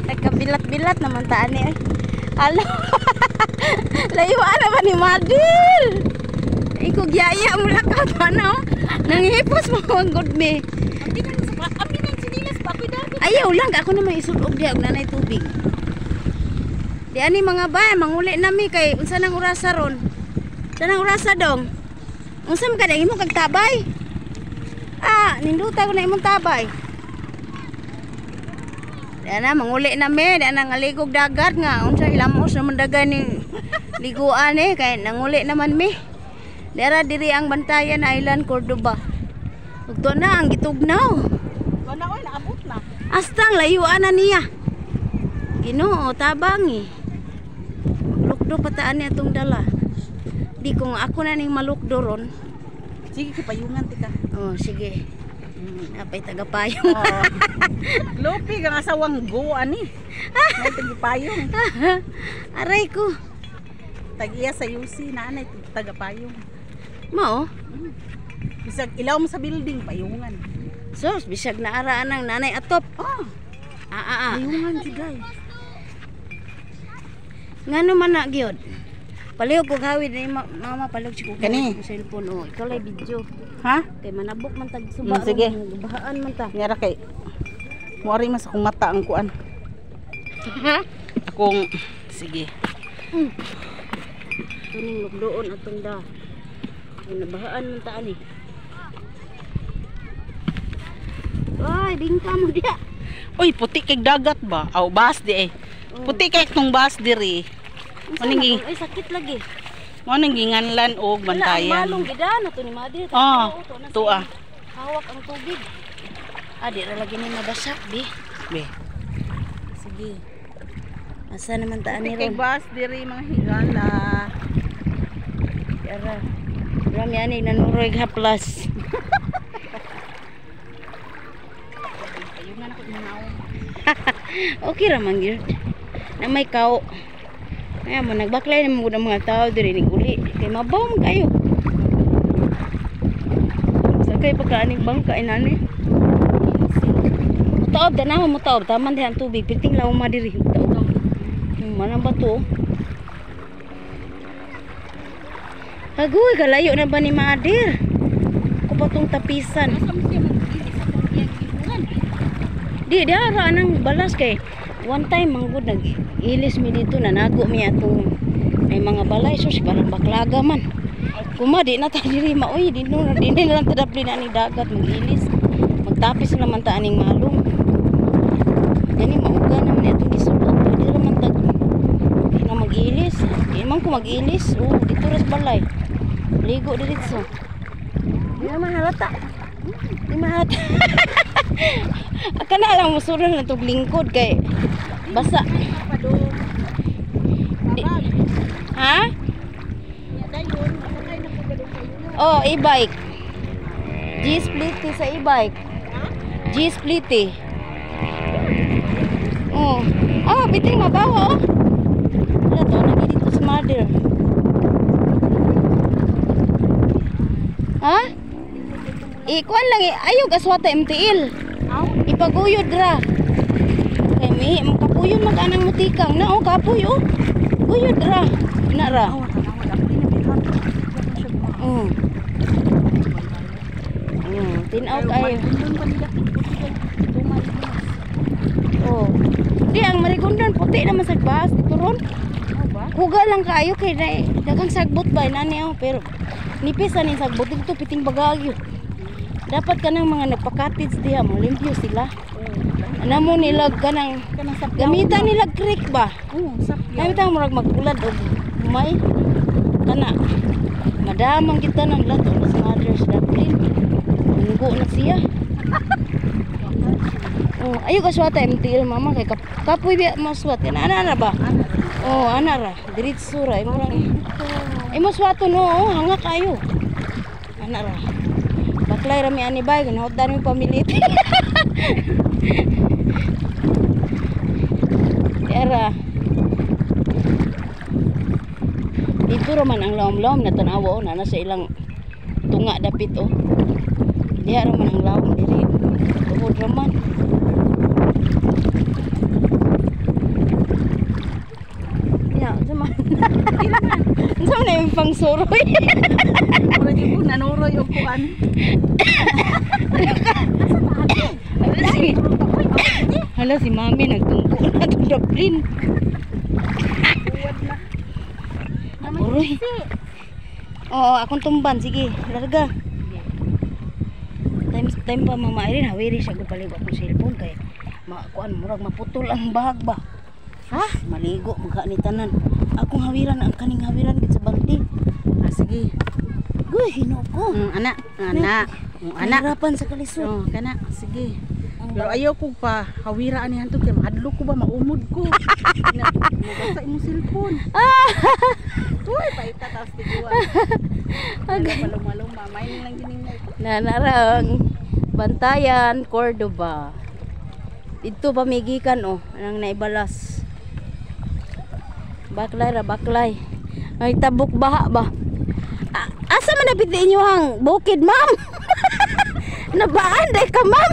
Nagkabilat-bilat naman taan ni. Alo. Layuan naman ni Madil. Ikaw gyaya mo lang ka pa no. Nanghipos mo ang good me. Ambinan sinilas pa ako'y dati. Ayaw lang ako naman isulog diha og nanay tubig. Di ani mga bay, manguli nami kay unsa nang orasa ron? Unsa nang orasa dong? Unsa man kada imo kag tabay? Ah, ninduta ko na imong tabay. Di ana manguli nami, di ana ngaligog dagat nga unsa hilamos naman dagan ning liguan eh kay nanguli naman mi. Dira diri ang Bantayan Island, Cordoba. Ug na ang gitugnaw. Wala oy, naabot na. Astang layuan na niya. Ginoo, tabang eh. Lukdo pataan niya itong dala. Di kung ako na ning malukdo ron. Sige, kipayungan tika. Oh, sige. Napay tagapayong. Oh. Lupi kang asawang go ani. May tagapayong. Aray ko. Tag-iya sa UC na anay tagapayong. Mao. Bisag ilaw mo sa building payungan. Sus, bisag na araan ang nanay atop. Oh, Ah, ah, ah. payungan jud ay. Ngano man na gyud. Palihog kog hawid ni mama, palihog si kog Kani? hawid sa cellphone oh. Ikaw lay video. Ha? Kay manabok man tag suba. Sige. Ron, bahaan man ta. Ngara kay muari man sa akong mata ang kuan. Akong sige. Tuning lukdoon atong da. Kay nabahaan man ta ani. Ay, bingka mo diha. Uy, puti kay dagat ba? Aw, bas di eh. Oh. Puti kay tong bas diri. Unsa Maning na gi- Ay, sakit lagi. Mo nang ginganlan og Wala, ang bantayan. malong gida na to ni Madi. Ah, Oo, to na tuwa. siya. Hawak ang tubig. Ah, di ra lagi ni mabasa, bi. Be. Sige. Asa naman ta ani Puti kay ron? bas diri mga higala. Ara. Rami ani nanuroy haplas. Payungan ako inaw. Okay ra man gyud. Na may kao. Kaya mo nagbaklay naman gud ang mga tao diri ning uli kay mabaw man kayo. Sa kay pagkaaning bangka inani. Mutaob dana mo mutaob taman diha ang tubig piting law ma diri mutaob. Manang bato. Agoy, kalayo na ba ni Madir? Ko pa tong tapisan. Asa mo siya mag-ilis sa akong iyang gibungan? Di, di ara anang balas kay one time manggod nag ilis mi dito nanago mi atong ay mga balay sus parang baklaga man. Kuma di na ta diri maoy di no di na lang tadapli na ni dagat mag-ilis. Magtapis naman ta aning malong. Gani mauga naman ni atong gisulob. Pwede ra man tag di na mag-ilis. Di man ko mag-ilis. Oh, dito ras balay. Ligo diretso. Di na mahalata. Di mahalata. Aka na lang musuron na tug lingkod kay basa. Di, ha? Oh, e-bike. G-split sa e-bike. G-split eh. Oh. Oh, biting mabaho oh. Wala to, nagi dito sa mother. Ha? Ikuan lang eh. Ayaw kaswata MTL. Ipaguyod ra. Kay may makapuyon mag anang mutikang na oh kapoy oh. Guyod ra. Ina ra. Oh. Tinaw kayo. Oh. Di ang Marigondon puti naman sa bas dito ron. Kuga lang kayo kay na, daghang sagbot ba nani oh pero nipis ani sagbot dito piting bagagyo. Dapat kanang mga nagpa-cottage diha mo limpyo sila. Ana mo nila kanang gamitan nila creek ba? Oo, sapyaw. Gamitan murag magulad og may kana. Madamang kita ng lato sa mothers Dublin. Linggo na siya. Oh, ayo ka swata MTL mama kay kapoy biya mo swat. Ana ana ra ba? Oh, ana ra. Diretso ra imo lang. Imo swato no, oh, hanga kayo. Ana ra. Baklay ra mi ani bay, ginahodan mi pamilit. Era. Dito ra man ang lawom-lawom na tan-awa oh, na nasa ilang tunga dapit oh. Diha ra man ang lawom diri. Tuhod ra man. Pang suroy. Mura di ko nanuroy og kuan. Hala si mami nagtungko na itong daplin. Uroy. Oo, akong tumban. Sige, larga. Time time pa Mama Irene, hawiri siya gud paligo akong cellphone kay makuan murag maputol ang bahag ba. Ha? Maligo magka ni tanan. Akong hawiran ang kaning hawiran gid sa balde. Ah, sige. Guy, hinoko. Ana, ana. Ana. Nahirapan sa kalisod. Oh, kana, sige. Ang Pero ayaw ko pa hawira ani hanto kay mahadlok ko ba maumod ko. Na, mabasa imong cellphone. Tuy, paita taas tiguan. Okay. Maluma-luma, main lang gining mo. Nanarang Bantayan, Cordoba. Dito pamigikan oh, anang naibalas. Baklay ra baklay. Ay tabok baha ba? Asa man napit inyo ang bukid, ma'am? Nabaan day ka, ma'am.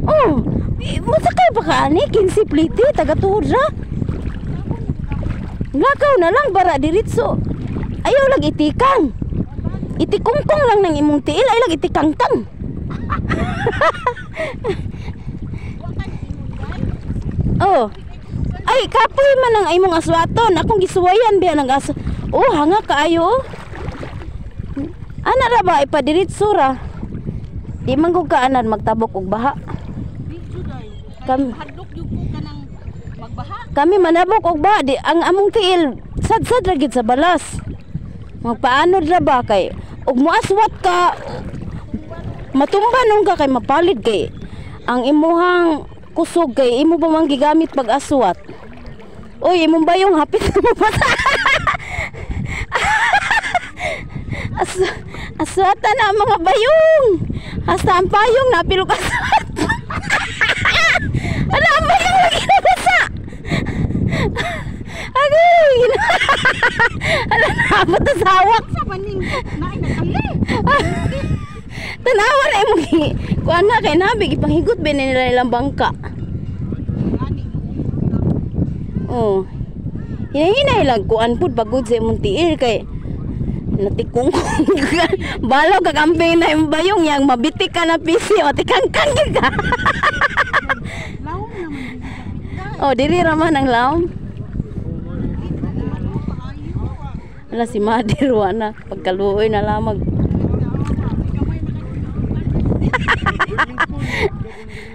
Oh, masakay pa ka ani 15 plite taga tuhod ra. Lakaw na lang bara diretso. Ayaw lang itikang. Itikungkong lang ng imong tiil, ayaw lang itikangtang. Oh. Ay, kapoy man ang imong aswaton. Akong gisuwayan biya ng as. Oh, hanga kaayo. Oh. Ana ra ba ipadiretso ra. Di man ko kaanan magtabok og baha. Video day. Kam- Hadlok gyud ko kanang magbaha. Kami manabok og baha di ang among tiil sad-sad ra gid sa balas. Magpaanod ra ba kay ug moaswat ka matumba nung ka kay mapalid kay ang imuhang kusog kay imo pa man gigamit pag aswat. Oy, imong bayong hapit na mabasa. As aswata na ang mga bayong. Hasta ang payong napilok aswat. Ala, ang bayong lagi nabasa. Agoy! Ala, naabot na sa hawak. Sa maning naay nagkali. Tanawa na imong kuan na kay nabig ipanghigot ba nila ilang bangka. Oh. Hinahinay lang kuan pud pagod sa imong tiil kay natikong balaw ka kambing na imong bayong yang mabitik ka na PC o tikangkang gyud ka. Lawom naman. Oh, diri ra man ang lawom. Ala si Madir wa na pagkaluoy na lamag.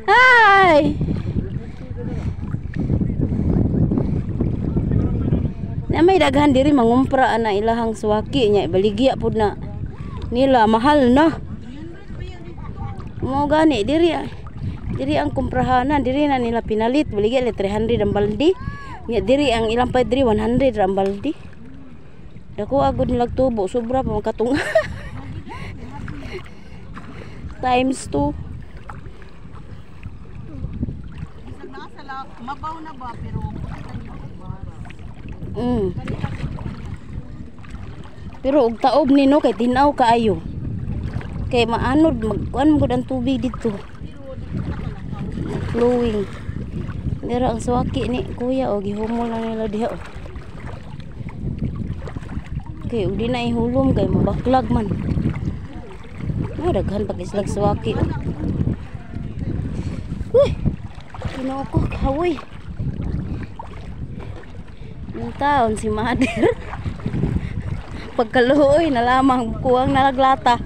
Hi. Na may daghan diri mangumpra ana ilahang suwaki nya baligya pud na nila mahal na. Mo gani diri diri ang kumprahanan diri na nila pinalit baligya le 300 ang baldi. Nya diri ang ilang pa diri 100 ra ang baldi. Dako agud nilag tubo sobra pa makatunga. Times 2. Bisag naa sa mabaw na ba pero Pero og taob ni no kay tin-aw kaayo. Kay maanod magkuan man gud ang tubig dito. Flowing. Dira ang suwaki ni kuya o gihumol na nila diha. Oh. Kay ug di na ihulom kay mabaklag man. Ah, daghan pag islag suwaki. Oh. Uy. Ginoo ko kawoy. Yung taon si Madir. Pagkaluoy na lamang kuwang nalaglata.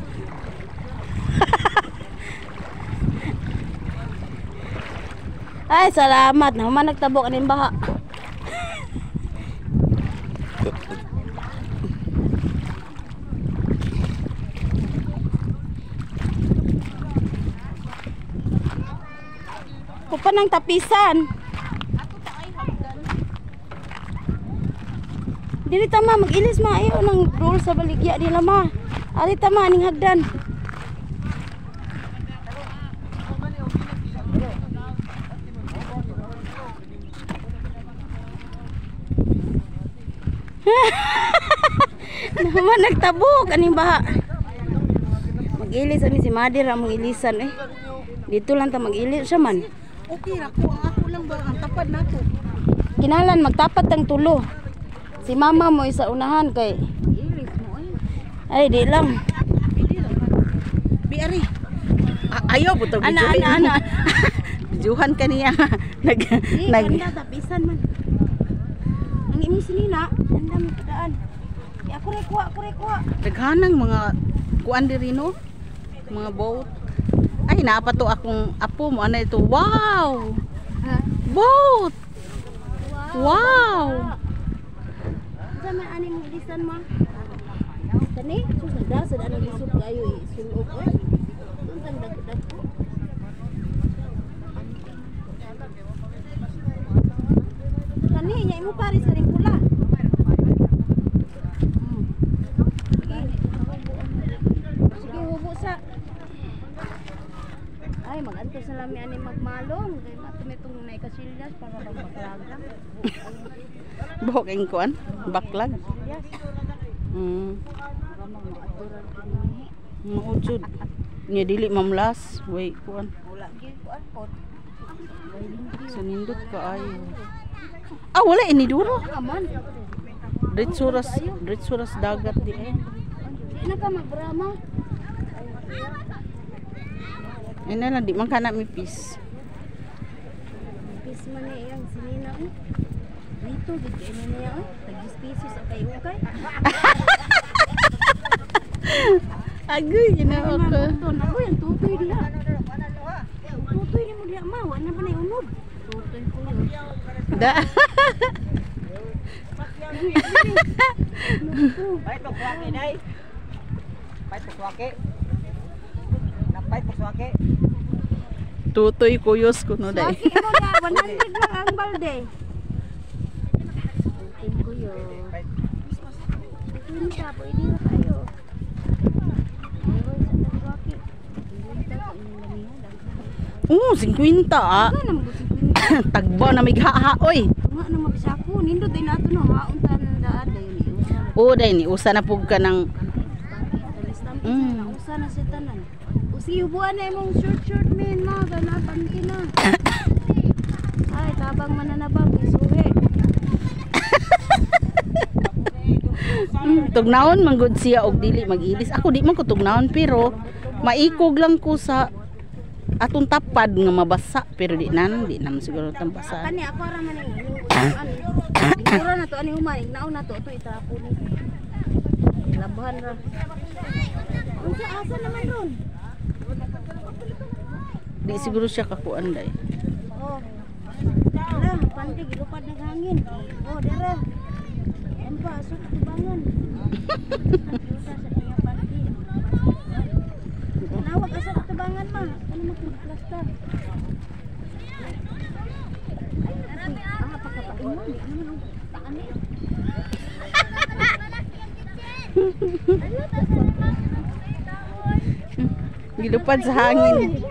Ay, salamat. Naman nagtabok aning baha. Kupa ng tapisan. Dili ta ma, mag-ilis ma. Ayaw nang roll sa baligya nila ma. Ari ta ma, aning hagdan. Naman nagtabok aning baha. Mag-ilis ani si Madir ang ilisan eh. Dito lang ta mag-ilis siya man. Okay ra ko ang ako lang ba ang tapad nato. Kinalan magtapat ang tulo. Si mama mo isa unahan kay Ilis mo ay. Ay, di lang. Bi ari. Ayaw po to. Ana, ana, ana. Bijuhan ka niya. Nag Di, nag ganda tapisan man. Ang imong sinina, ganda mo padaan. Di ako re kuha, ako re kuha. Daghanang mga kuan diri no. Mga boat. Ay, naa pa to akong apo mo ana ito. Wow! Ha? Boat! Wow! Unsa man ani mong ilisan ma? Kani, sus nagdasad anang lisod kayo isulog oy. Untang dag-dag ko. Kani nya imo pares kaning pula. Sige. Sige, hubo sa. Ay, mag-anto sa lami ani magmalong kay matumitong nay kasilyas para bang baklaga. Buhok ang kuan, baklag. Kasilyas. Mao jud. Nya dili mamlas, way kuan. Wala gyud kuan pod. So nindot kaayo. Ah, wala ini duro. Aman. Diretso ras dagat di ay. Di na ka magbrama. Ay na lang di man kana mi peace. Peace man ni iyang sinina oy. Dito gid kay ni niya oy. Tag 10 pesos ang kay ukay. Agoy, ginoo ko. Ako yung tutoy diha. Tutoy ni mo diha ma, wa na ba na unod. Tutoy ko yun. Da. Pait pagsuwaki day. Pait pagsuwaki. Napait pagsuwaki. Tutoy kuyos kuno day. Swaki mo na, 100 lang ang balde. Tutoy ko yun. Tutoy ni ka, pwede na tayo. Ayun, sa tagwaki. Oo, 50 ah. Ano naman ko 50? Tagbo na may haha oy. Nga na magsako, nindot ay nato no, haon ta ng daan dayon ni usa. Oo, day ni usa na pug ka ng Usa na si tanan. Usi ubuan na imong short short men ma, gana panty na. Ay, tabang mananabang isuhi. Tugnaon man gud siya og dili mag-ilis. Ako di man ko tugnaon pero maikog lang ko sa atong tapad nga mabasa pero di nan di naman siguro tang basa. Kani ako ra man ning usuan. Mura na to ani human, naon na to to itrapon ni. Labahan ra. Unsa asa naman ron? Di siguro siya kakuan day. Oh. Lah, panty gilupad ng hangin. Oh, dara. Yan pa, aso tubangan. Yuta sa iyang panty. Nawag asa tubangan ma. Ano magplastar? Ay, ah, pagkapain mo. Di naman ang taan eh. Gilupad sa hangin.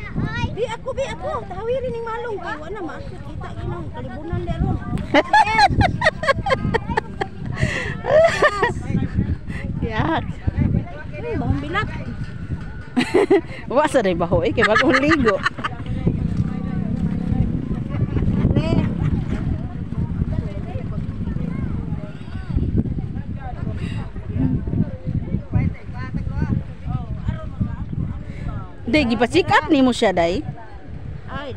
Bi ako, bi ako. Tawirin ning malong kay wala maakit kita ginang kalibunan di ron. Yak. Ay, bahong bilat. Wa sa day baho eh kay bagong ligo. Re. Day gipa-check up nimo siya day. Ay,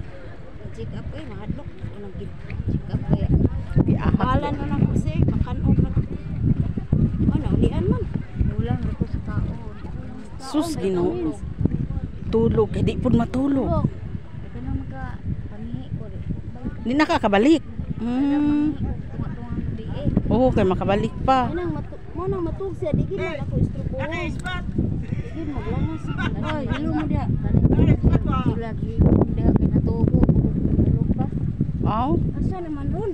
check up eh, mahadlok. Unang check up kaya. Di ahak. Bahala na lang ko sir, makanog na. Oh, naulian man. Kulang ko sa tao. Sus Ginoo. Tulog kay di pud matulog. Ikaw na magka pamihi ko. Di nakakabalik. Tunga-tunga ang gabi eh. Oo, kay makabalik pa. Mo nang matu mo nang matug siya, di gid man ako istrobo. Di gid maglangas. Ay, ilo mo dia. Sila gi kay natubo tulog pa. Aw. Asa naman ron?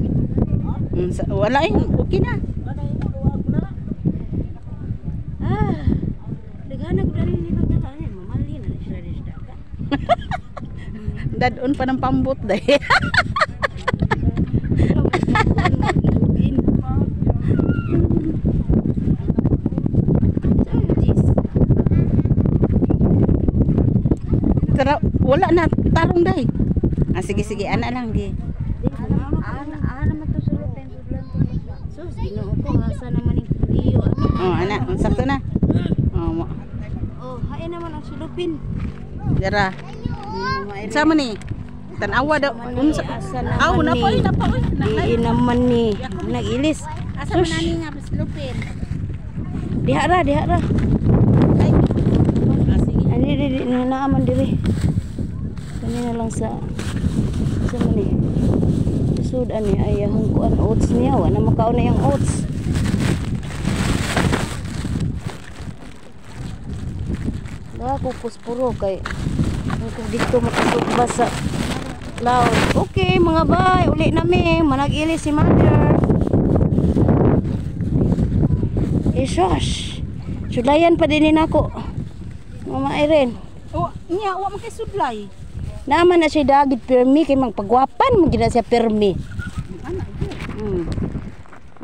Wala eh, okay na. Ah. Naghanap dali nila dala ani, mamali na sila di sa dagat. Dadon pa ng pambot day. Tara, wala na tarong day. Ah, sige sige, ana lang gi. Ana ana man to sulod. Oh, ana, sakto na. Oh, mo. Oh, hain naman ang sulupin. Dara. Unsa man ni? Tan-awa daw. Unsa? Asa naman Aw, na pa ni? oy, na pa oy. Di naman ni. Nag-ilis. Asa man nani nga slupin? Diha ra, diha ra. Ay. Ah, sige. Ani di di na naaman diri. Kani na lang sa man ni. Sud ani ay ahong kuan oats niya, wa na makaon na yung oats. Da ko puspuro kay ang dito makasugba sa cloud. Okay mga bay, uli nami, manag-ili si mother. Eh, shush. Sudlayan pa din nako. Mama Irene. Oh, niya wa man kay sudlay. Naman na siya dagit pirmi kay magpagwapan mo gid na siya pirmi. Ana gyud.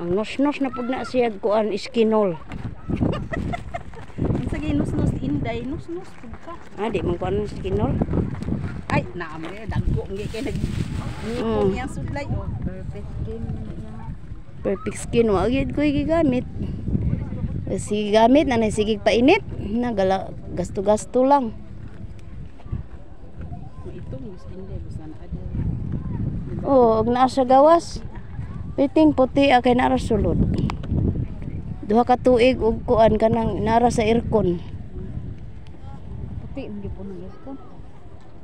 Ang nos-nos na pud na siya kuan iskinol. Unsa gay nus-nus inday, nus-nus pud ka. Ah, di man kuan iskinol. Ay, naam re dagko ngi kay nag ngipon niyang sudlay oh. Perfect skin niya. Perfect skin wa gyud ko gigamit. Sige gamit na na sige painit na gala gasto-gasto lang. Itong nus inday busa na ada. Oh, og naa sa gawas. Piting puti ah, kay nara sulod. Duha ka tuig og kuan kanang nara sa aircon. Puti man gyud po ng aircon.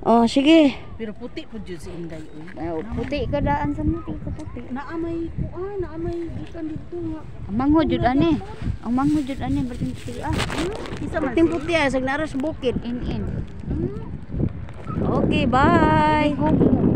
Oh, sige. Pero puti pud jud si Inday oy. Ay, puti ka daan sa muti ka puti. Naa may kuan, naa may gikan didto nga. Ang manghod jud ani. Ang manghod jud ani batin puti ah. Kinsa man Piting puti ah, sa nara sa bukid. In in. Okay, bye. Ay, homo.